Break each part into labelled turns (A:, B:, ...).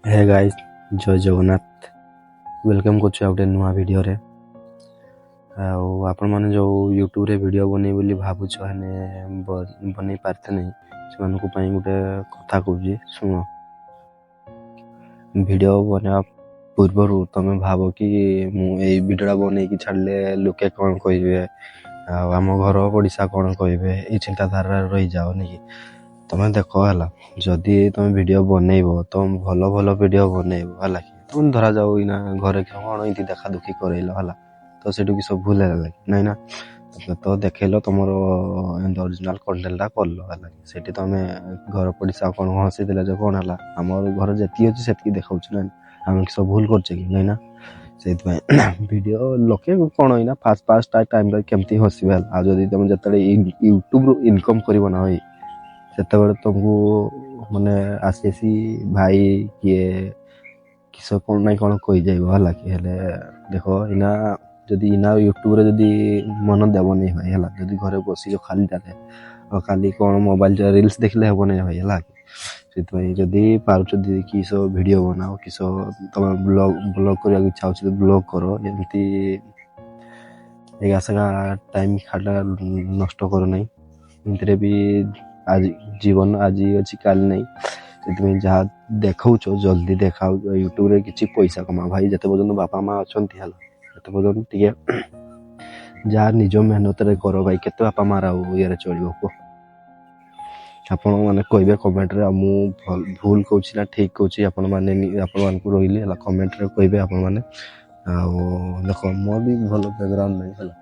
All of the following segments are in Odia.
A: ହେ ଗାଇସ୍, ଜୟ ଜଗନ୍ନାଥ। Welcome କରୁଛୁ ଆଉ ଗୋଟେ ନୂଆ ଭିଡ଼ିଓରେ। ଆଉ ଆପଣମାନେ ଯେଉଁ ୟୁଟ୍ୟୁବରେ ଭିଡ଼ିଓ ବନେଇ ବୋଲି ଭାବୁଛ, ହେନେ ବନେଇ ପାରିତେ ନାହିଁ, ସେମାନଙ୍କ ପାଇଁ ଗୋଟେ କଥା କହୁଛି, ଶୁଣ। ଭିଡ଼ିଓ ବନେଇବା ପୂର୍ବରୁ ତମେ ଭାବ କି ମୁଁ ଏଇ ଭିଡ଼ିଓଟା ବନେଇକି ଛାଡ଼ିଲେ ଲୋକେ କ'ଣ କହିବେ ଆଉ ଆମ ଘର ପଡ଼ିଶା କ'ଣ କହିବେ, ଏଇ ଚିନ୍ତାଧାରାରେ ରହିଯାଅନି କି। ତମେ ଦେଖ ହେଲା, ଯଦି ତମେ ଭିଡ଼ିଓ ବନେଇବ ତ ଭଲ ଭଲ ଭିଡ଼ିଓ ବନେଇବ, ହେଲା କି। ତମେ ଧରାଯାଉ ଏଇନା ଘରେ କ'ଣ ଏମିତି ଦେଖା ଦୁଖି କରେଇଲ, ହେଲା ତ ସେଠୁ କି ସବୁ ଭୁଲ ହେଲା କି ନାଇଁ ନା? ତମେ ତ ଦେଖେଇଲ, ତମର ଏମିତି ଅରିଜିନାଲ କଣ୍ଟେଣ୍ଟଟା କଲ, ହେଲା କି। ସେଠି ତମେ ଘର ପଡ଼ିଶା କ'ଣ ହସିଦେଲେ ଯେ କ'ଣ ହେଲା? ଆମର ଘର ଯେତିକି ଅଛି ସେତିକି ଦେଖାଉଛୁ ନା, ଆମେ ସବୁ ଭୁଲ କରୁଛେ କି ନାଇଁ ନା? ସେଇଥିପାଇଁ ଭିଡ଼ିଓ ଲୋକେ କ'ଣ ଏଇନା ଫାଷ୍ଟ ଫାଷ୍ଟ ଟାଇମ୍ରେ କେମିତି ହସିବେ, ହେଲା। ଆଉ ଯଦି ତମେ ଯେତେବେଳେ ୟୁଟ୍ୟୁବରୁ ଇନକମ୍ କରିବ ନା ଭାଇ, ସେତେବେଳେ ତମକୁ ମାନେ ଆସି ଆସି ଭାଇ କିଏ କିସ କ'ଣ ନାଇଁ କ'ଣ କହିଯାଇବ, ହେଲା କି। ହେଲେ ଦେଖ, ଏଇନା ଯଦି ଏଇନା ୟୁଟ୍ୟୁବରେ ଯଦି ମନ ଦେବନି ଭାଇ, ହେଲା, ଯଦି ଘରେ ବସିଛ ଖାଲିଟାରେ ଆଉ କାଲି କ'ଣ ମୋବାଇଲ ରିଲ୍ସ ଦେଖିଲେ ହେବ ନାହିଁ ଭାଇ, ହେଲା କି। ସେଥିପାଇଁ ଯଦି ପାରୁଛ କିସ ଭିଡ଼ିଓ ବନାଅ, କିସ ତମେ ବ୍ଲଗ୍ କରିବାକୁ ଇଚ୍ଛା ଅଛି ବ୍ଲଗ୍ କର। ଏମିତି ଏଗା ସେଗା ଟାଇମ୍ ଖାଲି ନଷ୍ଟ କର ନାହିଁ। ଏମିତିରେ ବି ଆଜି ଜୀବନ ଆଜି ଅଛି, କାଲି ନାହିଁ। ସେଥିପାଇଁ ଯାହା ଦେଖାଉଛ ଜଲ୍ଦି ଦେଖାଅ, ୟୁଟ୍ୟୁବରେ କିଛି ପଇସା କମାଅ ଭାଇ। ଯେତେ ପର୍ଯ୍ୟନ୍ତ ବାପା ମା ଅଛନ୍ତି, ହେଲା, ସେତେ ପର୍ଯ୍ୟନ୍ତ ଟିକେ ଯାହା ନିଜ ମେହନତରେ କର ଭାଇ। କେତେ ବାପା ମାର ଆଉ ଇଏରେ ଚଳିବ କୁହ? ଆପଣ ମାନେ କହିବେ କମେଣ୍ଟରେ, ଆଉ ମୁଁ ଭୁଲ କହୁଛି ନା ଠିକ୍ କହୁଛି, ଆପଣମାନେ ଆପଣମାନଙ୍କୁ ରହିଲି, ହେଲା, କମେଣ୍ଟରେ କହିବେ ଆପଣମାନେ। ଆଉ ଦେଖ, ମୋର ବି ଭଲ ବ୍ୟାକଗ୍ରାଉଣ୍ଡ ନାହିଁ, ହେଲା,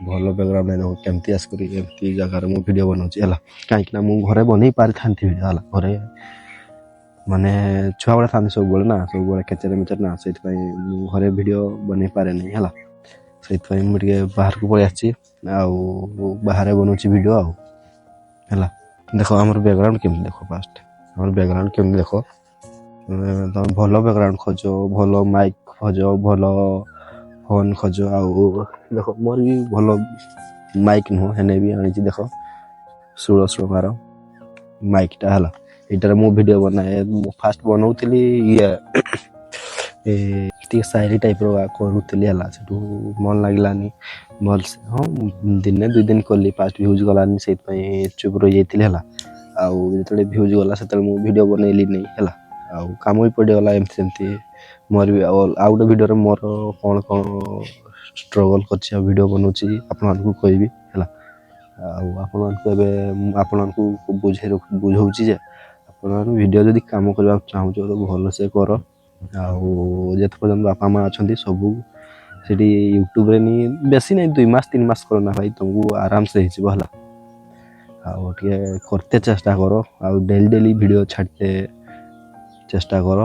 A: ଭଲ ବ୍ୟାକଗ୍ରାଉଣ୍ଡ ନାହିଁ। ଦେଖ, କେମିତି ଆସିକରି ଏମିତି ଜାଗାରେ ମୁଁ ଭିଡ଼ିଓ ବନାଉଛି, ହେଲା। କାହିଁକିନା ମୁଁ ଘରେ ବନେଇ ପାରିଥାନ୍ତି ଭିଡ଼ିଓ, ହେଲା। ଘରେ ମାନେ ଛୁଆ ଗୁଡ଼ା ଥାନ୍ତି ସବୁବେଳେ ନା, ସବୁବେଳେ କେଚେରେ ମେଚେରେ ନା, ସେଇଥିପାଇଁ ମୁଁ ଘରେ ଭିଡ଼ିଓ ବନେଇ ପାରେନି, ହେଲା। ସେଇଥିପାଇଁ ମୁଁ ଟିକେ ବାହାରକୁ ପଳେଇ ଆସିଛି ଆଉ ବାହାରେ ବନଉଛି ଭିଡ଼ିଓ ଆଉ, ହେଲା। ଦେଖ, ଆମର ବ୍ୟାକଗ୍ରାଉଣ୍ଡ କେମିତି ଦେଖ। ଫାଷ୍ଟ ଆମର ବ୍ୟାକଗ୍ରାଉଣ୍ଡ କେମିତି ଦେଖ। ତମେ ଭଲ ବ୍ୟାକଗ୍ରାଉଣ୍ଡ ଖୋଜ, ଭଲ ମାଇକ୍ ଖୋଜ, ଭଲ ଫୋନ୍ ଖୋଜ। ଆଉ ଦେଖ, ମୋର ବି ଭଲ ମାଇକ୍ ନୁହଁ, ହେନେ ବି ଆଣିଛି। ଦେଖ, 1600 ଟଙ୍କାର ମାଇକ୍ଟା, ହେଲା। ଏଇଟାରେ ମୁଁ ଭିଡ଼ିଓ ବନାଏ। ମୁଁ ଫାଷ୍ଟ ବନଉଥିଲି ଇଏ ଟିକେ ସାଇରି ଟାଇପ୍ର କରୁଥିଲି, ହେଲା। ସେଠୁ ମନ ଲାଗିଲାନି ଭଲସେ। ହଁ, ଦିନେ 2 ଦିନ କଲି, ଫାଷ୍ଟ ଭ୍ୟୁଜ୍ ଗଲାନି, ସେଇଥିପାଇଁ ଚୁପ୍ ରହିଯାଇଥିଲି, ହେଲା। ଆଉ ଯେତେବେଳେ ଭ୍ୟୁଜ୍ ଗଲା, ସେତେବେଳେ ମୁଁ ଭିଡ଼ିଓ ବନେଇଲିନି, ହେଲା। ଆଉ କାମ ବି ପଡ଼ିଗଲା ଏମିତି ସେମିତି। ମୋର ବି ଆଉ ଆଉ ଗୋଟେ ଭିଡ଼ିଓରେ ମୋର କ'ଣ କ'ଣ ଷ୍ଟ୍ରଗଲ୍ କରିଛି ଆଉ ଭିଡ଼ିଓ ବନଉଛି, ଆପଣମାନଙ୍କୁ କହିବି, ହେଲା। ଆଉ ଆପଣମାନଙ୍କୁ ଏବେ ମୁଁ ଆପଣମାନଙ୍କୁ ବୁଝଉଛି ଯେ ଆପଣମାନେ ଭିଡ଼ିଓ ଯଦି କାମ କରିବାକୁ ଚାହୁଁଛ ତ ଭଲସେ କର। ଆଉ ଯେତେ ପର୍ଯ୍ୟନ୍ତ ବାପା ମା ଅଛନ୍ତି, ସବୁ ସେଠି ୟୁଟ୍ୟୁବରେ ନି ବେଶୀ ନାହିଁ, 2 ମାସ 3 ମାସ କର ନା ଭାଇ, ତୁମକୁ ଆରାମସେ ହେଇଯିବ, ହେଲା। ଆଉ ଟିକେ କରତେ ଚେଷ୍ଟା କର ଆଉ ଡେଲି ଡେଲି ଭିଡ଼ିଓ ଛାଡ଼ତେ ଚେଷ୍ଟା କର।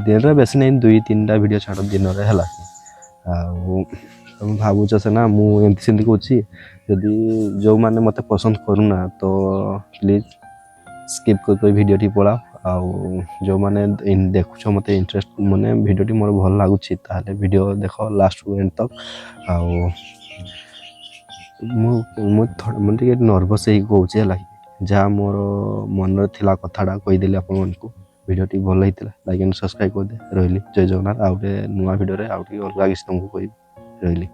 A: ଦିନରେ ବେଶୀ ନାହିଁ, ଦୁଇ ତିନିଟା ଭିଡ଼ିଓ ଛାଡ଼ ଦିନରେ, ହେଲା। ଆଉ ତମେ ଭାବୁଛ ସିନା ମୁଁ ଏମିତି ସେମିତି କହୁଛି। ଯଦି ଯେଉଁମାନେ ମୋତେ ପସନ୍ଦ କରୁନା ତ ପ୍ଲିଜ୍ ସ୍କିପ୍ କରି କରି ଭିଡ଼ିଓଟି ପଳାଅ। ଆଉ ଯେଉଁମାନେ ଦେଖୁଛ ମୋତେ ଇଣ୍ଟରେଷ୍ଟ, ମାନେ ଭିଡ଼ିଓଟି ମୋର ଭଲ ଲାଗୁଛି, ତାହେଲେ ଭିଡ଼ିଓ ଦେଖ ଲାଷ୍ଟରୁ ଏଣ୍ଡ ତକ୍। ଆଉ ମୁଁ ମୁଁ ମୁଁ ଟିକେ ନର୍ଭସ୍ ହେଇକି କହୁଛି, ହେଲା। ଯାହା ମୋର ମନରେ ଥିଲା କଥାଟା କହିଦେଲି ଆପଣମାନଙ୍କୁ। ଭିଡ଼ିଓଟି ଭଲ ହେଇଥିଲା, ଲାଇକ୍ ଆଣ୍ଡ ସବସ୍କ୍ରାଇବ୍ କରିଦେ। ରହିଲି, ଜୟ ଜଗନ୍ନାଥ। ଆଉ ଗୋଟେ ନୂଆ ଭିଡ଼ିଓରେ ଆଉ ଟିକେ ଅଲଗା କିଛି ତୁମକୁ କହିବି। ରହିଲି।